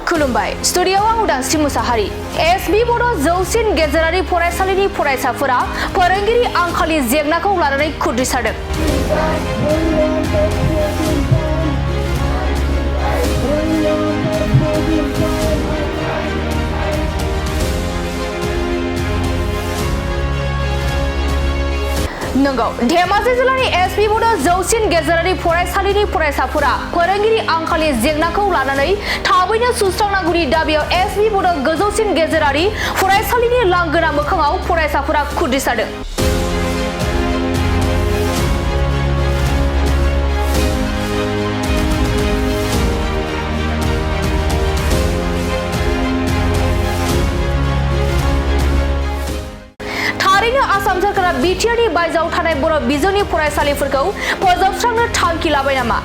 खुलुमबाय स्टुडियोआव आं उदांस्रि मुसाहारि एसबि बड' जौसिन गेजेरारि फरायसालिनि फरायसाफोरा फोरोंगिरि आंखालनि जेंनाखौ लानानै खुद्रिसारदों। नंगौ धेमाजि जिल्लानि एसबि बड' जौसिन गेजेरारि फरायसालिनि फरायसाफोरा फोरोंगिरि आंखालनि जेंनाखौ लानानै थाबैनो सुस्रांनांगौनि दाबियाव एसबि बड' गोजौसिन गेजेरारि फरायसालिनि लांगोना मोखाङाव फरायसाफोरा खुद्रिसारदों। आसाम सरकारा बिटिआरनि बायजोआव थानाय बर' बिजोंनि फरायसालिफोरखौ फोजोबस्रांनो थांखि लाबाय नामा?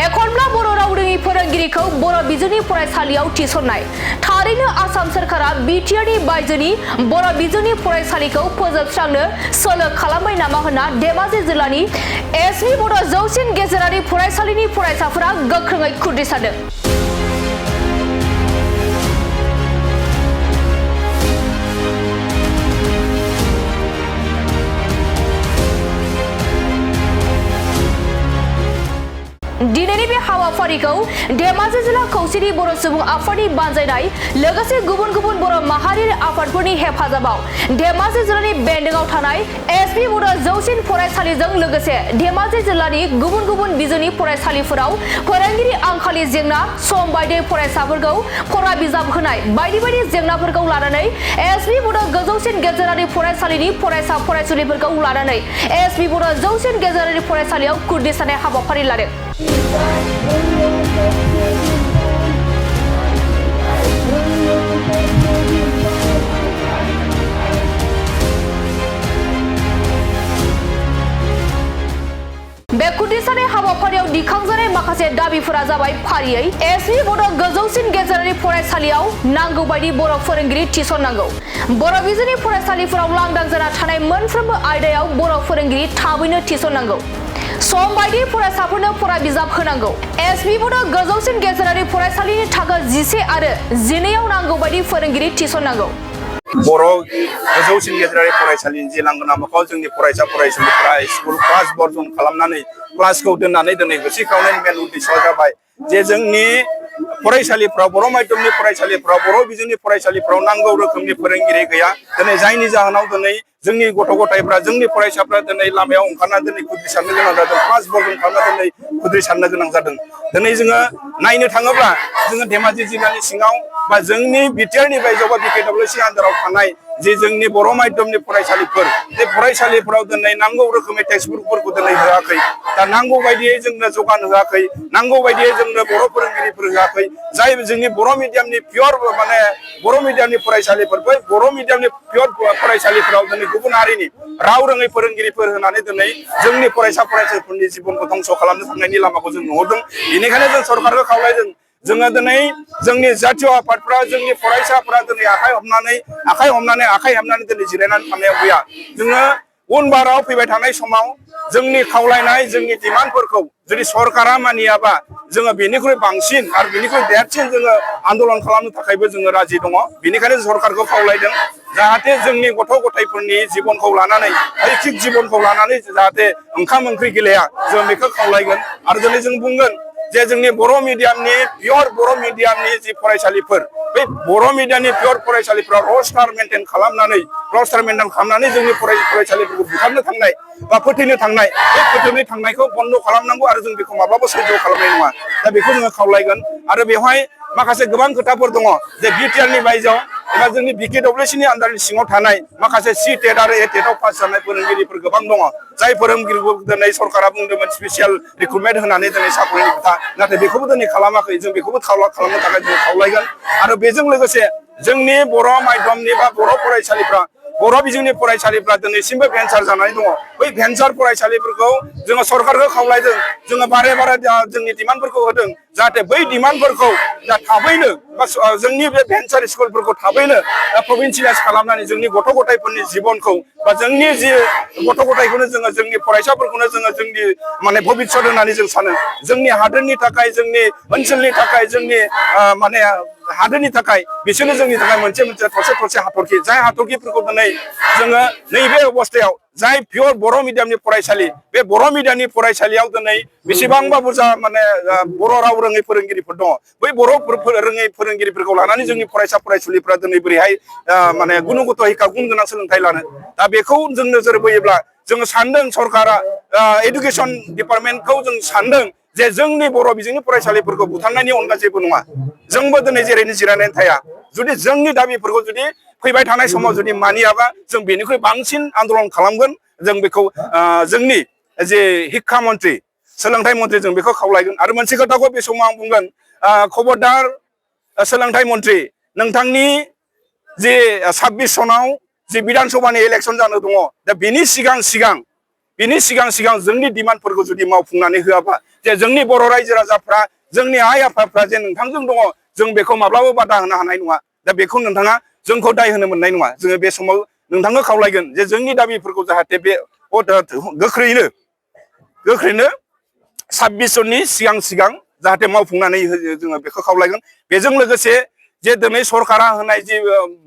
एखनब्ला बर' राव रोङि फोरोंगिरिखौ बर' बिजोंनि फरायसालियाव थिसननाय। थारैनो आसाम सरकारा बिटिआरनि बायजोनि बर' बिजोंनि फरायसालिखौ फोजोबस्रांनो सोलो खालामबाय नामा होनना धेमाजि जिल्लानि एसबि बड' जौसिन गेजेरारि फरायसालिनि फरायसाफोरा गोख्रोङै खुद्रिसारदों। दिनैनि बे हाबाफारिखौ धेमाजि जिल्ला खौसेथि बर' सुबुं आफादनि बानजायनाय लोगोसे गुबुन गुबुन बर' माहारियारि आफादफोरनि हेफाजाबाव धेमाजि जिल्लानि बेन्दोंआव थानाय एसबि बड' जौसिन फरायसालिजों लोगोसे धेमाजि जिल्लानि गुबुन गुबुन बिजोंनि फरायसालिफोराव फोरोंगिरि आंखालनि जेंना, सम बायदियै फरायसाफोरखौ फरा बिजाब होनाय बायदि बायदि जेंनाफोरखौ लानानै एसबि बड' गोजौसिन गेजेरारि फरायसालिनि फरायसा फरायसुलिफोरखौ लानानै एसबि बड' जौसिन गेजेरारि फरायसालियाव खुद्रिसारनाय हाबाफारि लादों। बे खुद्रिसारनाय हाबाफारियाव दिखांजानाय माखासे दाबिफोरा जाबाय फारियै एसबि बड' गोजौसिन गेजेरारि फरायसालियाव नांगौ बायदि बर' फोरोंगिरि थिसननांगौ। बर' बिजोंनि फरायसालिफोराव लांदां जाना थानाय मोनफ्रोमबो आयदायाव बर' फोरोंगिरि थाबैनो थिसननांगौ। सम बायदि फरायसाफोरनो फरा बिजाब होनांगौ। एसबि बड' गोजौसिन गेजेरारि फरायसालिनि थाखो 11 आरो 12आव नांगौ बायदि फोरोंगिरि थिसननांगौ। बर' गोजौसिन गेजेरारि फरायसालिनि जे लांगोना मोखाङाव जोंनि फरायसा फरायसुलिफोरा स्कुल क्लास बर्जन खालामनानै क्लासखौ दोननानै दिनै होसिख्रावनायनि मेन उद्देश्यआ जाबाय जे जोंनि फरायसालिफ्राव बर' माध्यमनि फरायसालिफ्राव बर' बिजोंनि फरायसालिफ्राव नांगौ रोखोमनि फोरोंगिरि गैया। दिनै जायनि जाहोनाव दिनै जोंनि गथ' गथायफ्रा जोंनि फरायसाफ्रा दिनै लामायाव ओंखारना दिनै खुद्रिसारनो गोनां जादों। क्लास बर्जन खालामना दिनै खुद्रिसारनो गोनां जादों। दिनै जोङो नायनो थाङोब्ला जोङो धेमाजि जिल्लानि सिङाव बा जोंनि बिटिआरनि बायजोआव बा बिकेडब्लिउसि आन्दाराव थानाय जे जोंनि बर' माध्यमनि फरायसालिफोर बे फरायसालिफोराव दिनै नांगौ रोखोमनि टेक्सटबुकफोरखौ दिनै होआखै। दा नांगौ बायदियै जोंनो जगान होआखै, नांगौ बायदियै जोंनो बर' फोरोंगिरिफोर होआखै। जाय जोंनि बर' मिडियामनि पियर माने बर' मिडियामनि फरायसालिफोर बै बर' मिडियामनि पियर फरायसालिफोराव दिनै गुबुन हारिनि राव रोङै फोरोंगिरिफोर होनानै दिनै जोंनि फरायसा फरायसालिफोरनि जिबनखौ धंस' खालामनो थांनायनि लामाखौ जों नुहुरदों। बेनिखायनो जों सरकारखौ खावलायदों जोङो दिनै जोंनि जातीय आफादफ्रा जोंनि फरायसाफ्रा दिनै आखाइ हमनानै दिनै जिरायनानै थानायाव गैया। जोङो उन बाराव फैबाय थानाय समाव जोंनि खावलायनाय जोंनि डिमान्डफोरखौ जुदि सरकारा मानियाबा जोङो बेनिख्रुइ बांसिन आरो बेनिख्रुइ देरसिन जोङो आन्दलन खालामनो थाखायबो जोङो राजि दङ। बेनिखायनो सरकारखौ खावलायदों जाहाथे जोंनि गथ' गथायफोरनि जिबनखौ लानानै ऐच्छिक जिबनखौ लानानै जाहाथे ओंखाम ओंख्रि गेलेया जों बेखौ खावलायगोन। आरो दिनै जों बुंगोन जे जोंनि बर' मिडियामनि पियर बर' मिडियामनि जि फरायसालिफोर बे बर' मिडियामनि पियर फरायसालिफ्राव रस्टार मेनटेन खालामनानै जोंनि फरायसालिफोरखौ बुथारनो थांनाय बा फोथैनो थांनाय बे फोथैनो थांनायखौ बन्द' खालामनांगौ आरो जों बेखौ माब्लाबा सैज्य' खालामनाय नङा। दा बेखौ जोङो खावलायगोन। आरो बेवहाय माखासे गोबां खोथाफोर दङ जे बिटिआरनि बायजोआव एबा जोंनि बिकेडब्लिउसिनि आन्दारनि सिङाव थानाय माखासे सि टेट आरो ए टेटआव पास जानाय फोरोंगिरिफोर गोबां दङ। जाय फोरोंगिरिखौ दिनै सरकारा बुंदोंमोन स्पेसियेल रिक्रुटमेन्ट होनानै दिनै साख्रिनि खोथा, नाथाय बेखौबो दिनै खालामाखै। जों बेखौबो खालामनो थाखाय जों खावलायगोन। आरो बेजों लोगोसे जोंनि बर' माध्यमनि बा बर' फरायसालिफ्रा बर' बिजोंनि फरायसालिफ्रा दिनैसिमबो भेन्सार जानानै दङ। बै भेन्सार फरायसालिफोरखौ जोङो सरकारखौ खावलायदों। जोङो बारे बारे जोंनि डिमान्डफोरखौ होदों जाहाथे बै डिमान्डफोरखौ थाबैनो बा जोंनि बे भेन्सार स्कुलफोरखौ थाबैनो प्रभिन्सियेलाइज खालामनानै जोंनि गथ' गथायफोरनि जिबनखौ बा जोंनि जि गथ' गथायखौनो जोङो जोंनि फरायसाफोरखौनो जोंनि माने भबिष्यत होननानै जों सानो। जोंनि हादोरनि थाखाय, जोंनि ओनसोलनि थाखाय, जोंनि माने हादोरनि थाखाय बिसोरनो जोंनि थाखाय मोनसे थरसे हाथरखि जाय हाथरखिफोरखौ दिनै जोङो नैबे अबस्थायाव जाय पियर बर' मिडियामनि फरायसालि बे बर' मिडियामनि फरायसालियाव दिनै बेसेबांबा बुरजा माने बर' राव रोङै फोरोंगिरिफोर दङ बै बर' रोङै फोरोंगिरिफोरखौ लानानै जोंनि फरायसा फरायसुलिफ्रा दिनै बोरैहाय माने गुनगत हिखा गुन गोनां सोलोंथाइ लानो दा बेखौ जों नोजोर बोयोब्ला जोङो सानदों सरकारा एडुकेसन डिपार्टमेन्टखौ जों सानदों जे जोंनि बर' बिजोंनि फरायसालिफोरखौ बुथारनायनि अनगा जेबो नङा जोंबो दिनै जेरैनो जिरायनानै थाया जुदि जोंनि दाबिफोरखौ जुदि फैबाय थानाय समाव जुदि मानियाबा जों बेनिख्रुइ बांसिन आन्दलन खालामगोन जों बेखौ जोंनि जे हिक्षा मन्त्रि सोलोंथाइ मन्त्रि जों बेखौ खावलायगोन आरो मोनसे खोथाखौ बे समाव आं बुंगोन खबरदार सोलोंथाइ मन्त्रि नोंथांनि जे 26 सनाव जे बिधान सभानि इलेक्सन जानो दङ दा बेनि सिगां जोंनि डिमान्डफोरखौ जुदि मावफुंनानै होआबा जे जोंनि बर' रायजो राजाफ्रा जोंनि आइ आफाफ्रा जे नोंथांजों दङ जों बेखौ माब्लाबा बादा होनो हानाय नङा दा बेखौ नोंथाङा जोंखौ दाय होनो मोननाय नङा जोङो बे समाव नोंथांखौ खावलायगोन जे जोंनि दाबिफोरखौ जाहाथे बे गोख्रैनो 26 जननि सिगां जाहाथे मावफुंनानै जोङो बेखौ खावलायगोन बेजों लोगोसे जे दिनै सरकारा होनाय जे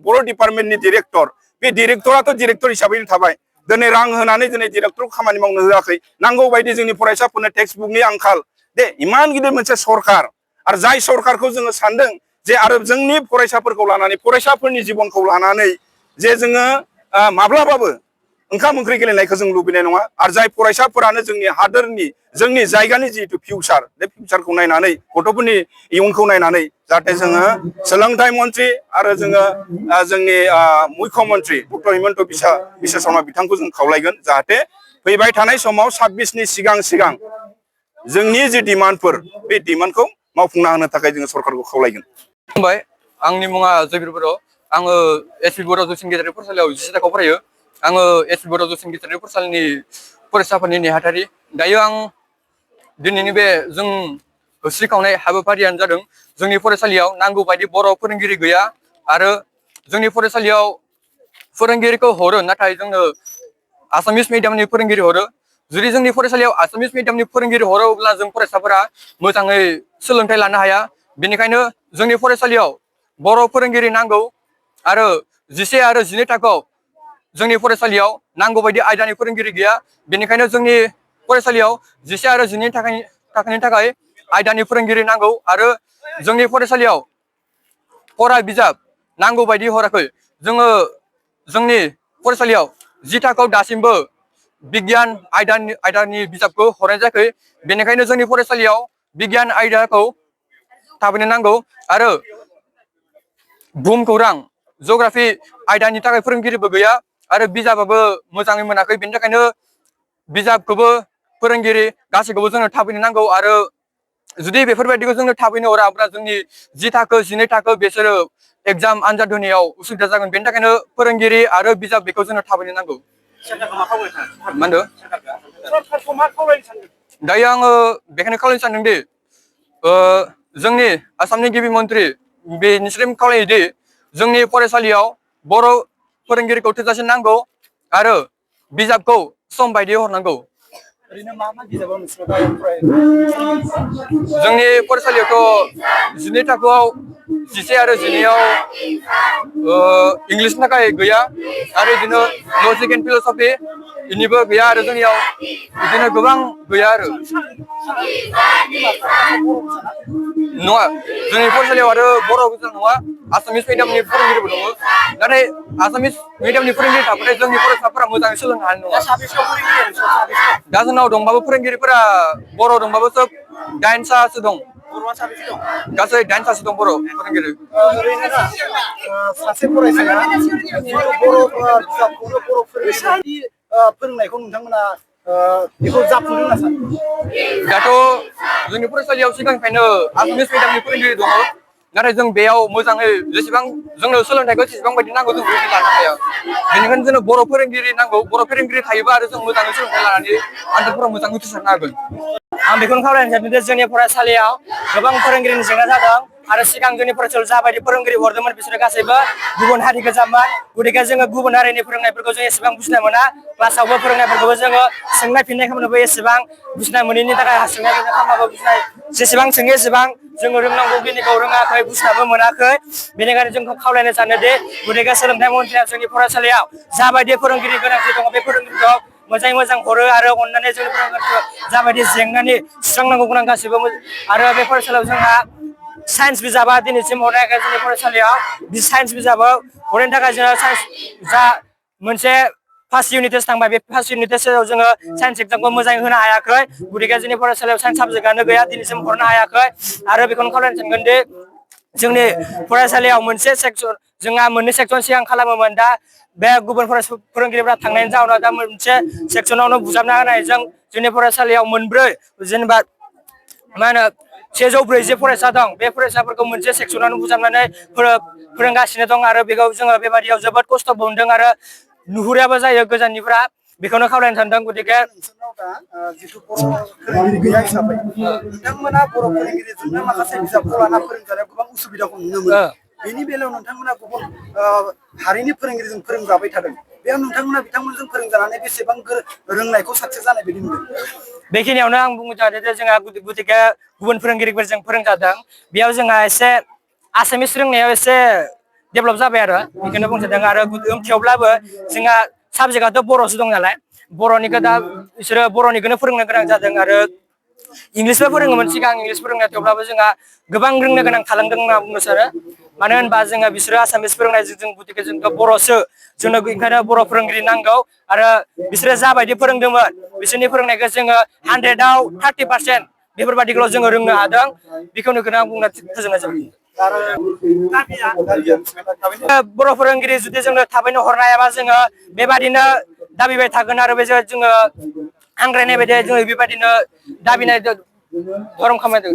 बर' डिपार्टमेन्टनि डिरेक्टर बे डिरेक्टराथ' डिरेक्टर हिसाबैनो थाबाय दिनै रां होनानै दिनै डिरेक्टर खामानि मावनो होआखै नांगौ बायदि जोंनि फरायसाफोरनो टेक्सट बुकनि आंखाल दे इमान गिदिर मोनसे सरकार आरो जाय सरकारखौ जोङो सानदों जे आरो जोंनि फरायसाफोरखौ लानानै फरायसाफोरनि जिबनखौ लानानै जे जोङो माब्लाबाबो ओंखाम ओंख्रि गेलेनायखौ जों लुबैनाय नङा आरो जाय फरायसाफोरानो जोंनि हादोरनि जोंनि जायगानि जिहेतु फिउचार बे फिउचारखौ नायनानै गथ'फोरनि इयुनखौ नायनानै जाहाथे जोङो सोलोंथाइ मन्त्रि आरो जोङो जोंनि मुख्य मन्त्रि डक्टर हिमन्त बिश्व शर्मा बिथांखौ जों खावलायगोन जाहाथे फैबाय थानाय समाव 26नि सिगां जोंनि जे डिमान्डफोर बे डिमान्डखौ मावफुंना होनो थाखाय जोङो सरकारखौ खावलायगोन। खुलुमबाय आंनि मुङा जयबिर बर' आङो एसपि बर' जौसिन गेजेरारि फरायसालियाव 11 थाखोआव फरायो आङो एसपि बर' जौसिन गेजेरारि फरायसालिनि फरायसाफोरनि नेहाथारि दायो आं दिनैनि बे जों होस्रिखावनाय हाबाफारियानो जादों जोंनि फरायसालियाव नांगौ बायदि बर' फोरोंगिरि गैया आरो जोंनि फरायसालियाव फोरोंगिरिखौ हरो नाथाय जोंनो आसामिस मिडियामनि फोरोंगिरि हरो जुदि जोंनि फरायसालियाव आसामिस मिडियामनि फोरोंगिरि हरो अब्ला जों फरायसाफोरा मोजाङै सोलोंथाइ लानो हाया बेनिखायनो जोंनि फरायसालियाव बर' फोरोंगिरि नांगौ आरो 11 आरो 12 थाखोआव जोंनि फरायसालियाव नांगौ बायदि आयदानि फोरोंगिरि गैया बेनिखायनो जोंनि फरायसालियाव 11 आरो 12 थाखोनि थाखाय आयदानि फोरोंगिरि नांगौ आरो जोंनि फरायसालियाव फरा बिजाब नांगौ बायदि हराखै जोङो जोंनि फरायसालियाव 10 थाखोआव दासिमबो बिगियान आयदानि बिजाबखौ हरनाय जायाखै बेनिखायनो जोंनि फरायसालियाव बिगियान आयदाखौ थाबैनो नांगौ आरो बुहुमखौरां जिअग्राफि आयदानि थाखाय फोरोंगिरिबो गैया आरो बिजाबाबो मोजाङै मोनाखै बेनि थाखायनो बिजाबखौबो फोरोंगिरि गासैखौबो जोंनो थाबैनो नांगौ आरो जुदि बेफोरबायदिखौ जोंनो थाबैनो हरा अब्ला जोंनि 10 थाखो 12 थाखो बिसोरो एग्जाम आनजाद होनायाव उसुबिदा जागोन बेनि थाखायनो फोरोंगिरि आरो बिजाब बेखौ जोंनो थाबैनो नांगौ मा होनदों दायो आङो बेखायनो खावलायनो सानदों दि जोंनि आसामनि गिबि मन्त्रि बेनिसिम खावलायोदि जोंनि फरायसालियाव बर' फोरोंगिरिखौ थोजासे नांगौ आरो बिजाबखौ सम बायदियै हरनांगौ जोंनि फरायसालियावथ' 12 थाखोआव 11 आरो 12आव इंलिसनि थाखाय गैया आरो बिदिनो लजिक एन्ड फिलसफि बेनिबो गैया आरो जोंनियाव बिदिनो गोबां गैया आरो नङा जोंनि फरायसालियाव आरो बर' बिजों नङा आसामिस मिडियामनि फोरोंगिरिबो दङ नाथाय आसामिस मिडियामनि फोरोंगिरि थाबाथाय जोंनि फरायसाफोरा मोजाङै सोलोंनो हानाय नङा दा जोंनाव दंबाबो फोरोंगिरिफोरा बर' दंबाबो सोब 9सासो दं गासै 9सासो दं बर' फोरोंगिरि सासे फरायसाया बर' बिजाबखौनो बर' फोरोंगिरि फोरोंनायखौ नोंथांमोना बेखौ जाफुंदों होनना सानो दाथ' जोंनि फरायसालियाव सिगांनिफ्रायनो आसामिस मिडियामनि फोरोंगिरि दङ नाथाय जों बेयाव मोजाङै जेसेबां जोंनो सोलोंथाइखौ जेसेबां बायदि नांगौ जों बेबायदि लानो हाया बेनिखायनो जोंनो बर' फोरोंगिरि नांगौ बर' फोरोंगिरि थायोबा आरो जों मोजाङै सोलोंथाइ लानानै आनजादफोराव मोजाङै उथ्रिसारनो हागोन आं बेखौनो खावलायनो सानदों जे जोंनि फरायसालियाव गोबां फोरोंगिरिनि जेंना जादों आरो सिगां जोंनि फरायसालियाव जाबायदि फोरोंगिरि हरदोंमोन बिसोरो गासैबो गुबुन हारि गोजामोन गथिखे जोङो गुबुन हारिनि फोरोंनायफोरखौ जों एसेबां बुजिना मोना क्लासावबो फोरोंनायफोरखौबो जोङो सोंनाय फिननाय खालामनोबो एसेबां बुजिना मोनैनि थाखाय सोंनाय फिननाय खालामबाबो बुजिनाय जेसेबां सोङो एसेबां जोङो रोंनांगौ खिनिखौ रोङाखै बुजिनाबो मोनाखै बेनिखायनो जोंखौ खावलायनो सानोदि गथिखे सोलोंथाइ मन्थ्रिया जोंनि फरायसालियाव जाबायदि फोरोंगिरि गोनांथि दङ बे फोरोंगिरिखौ मोजाङै मोजां हरो आरो अननानै जोंनि फोरोंगिरिखौ जाबायदि जेंनानि सुस्रांनांगौ गोनां गासैबो आरो बे फरायसालियाव जोंहा साइन्स बिजाबा दिनैसिम हरनो हायाखै जोंनि फरायसालियाव बे साइन्स बिजाबाव हरनायनि थाखाय जोङो साइन्स जा मोनसे फार्स्ट इउनिट टेस्ट थांबाय बे फार्स्ट इउनिट टेस्टआव जोङो साइन्स एग्जामखौ मोजाङै होनो हायाखै गथिखे जोंनि फरायसालियाव साइन्स साबजेक्टआनो गैया दिनैसिम हरनो हायाखै आरो बेखौनो खावलायनो सानगोन दि जोंनि फरायसालियाव मोनसे सेक्सन जोंहा मोननै सेक्सन सिगां खालामोमोन दा बे गुबुन फोरोंगिरिफ्रा थांनायनि जाहोनाव दा मोनसे सेक्सनावनो बुजाबना होनायजों जोंनि फरायसालियाव मोनब्रै जेनेबा मा होनो 140 फरायसा दं बे फरायसाफोरखौ मोनसे सेक्सनावनो बुजाबनानै फोरोंगासिनो दं आरो बेखौ जोङो बेबादियाव जोबोद खस्थ' मोनदों आरो नुहुराबो जायो गोजाननिफ्रा बेखौनो खावलायनो सानदों गथिखे जिथु बर' फोरोंगिरि गैया हिसाबै नोंथांमोना बर' फोरोंगिरिजोंनो माखासे बिजाबखौ लाना फोरोंजानायाव गोबां उसुबिदाखौ नुनो मोनो बेनि बेलायाव नोंथांमोना गुबुन हारिनि फोरोंगिरिजों फोरोंजाबाय थादों बेयाव नोंथांमोना बिथांमोनजों फोरोंजानानै बेसेबां रोंनायखौ साक्सेस जानाय बायदि मोनदों बेखिनियावनो आं बुंनो सानो जे जोंहा गथिखे गुबुन फोरोंगिरिफोरजों फोरोंजादों बेयाव जोंहा एसे आसामिस रोंनायाव एसे डेभेलप जाबाय आरो बेखौनो बुंनो सानदों आरो थेवब्लाबो जोंहा साबजेक्टआथ' बर'सो दं नालाय बर'निखौ दा बिसोरो बर'निखौनो फोरोंनो गोनां जादों आरो इंलिसबो फोरोङोमोन सिगां इंलिस फोरोंनाय थेवब्लाबो जोंहा गोबां रोंनो गोनां थालांदों होनना बुंनो सानो मानो होनबा जोङो बिसोरो आसामिस फोरोंनायजों जों गथिखे जोंथ' बर'सो जोंनो ओंखायनो बर' फोरोंगिरि नांगौ आरो बिसोरो जाबायदि फोरोंदोंमोन बिसोरनि फोरोंनायखौ जोङो 100आव 30% बेफोरबादिखौल' जोङो रोंनो हादों बेखौनो आं बुंना फोजोबनाय जाबाय बर' फोरोंगिरि जुदि जोंनो थाबैनो हरनो हायाबा जोङो बेबादिनो दाबिबाय थागोन आरो बे जोङो आंग्रायनाय बायदि जोङो बेबादिनो दाबिनाय धरम खालामदों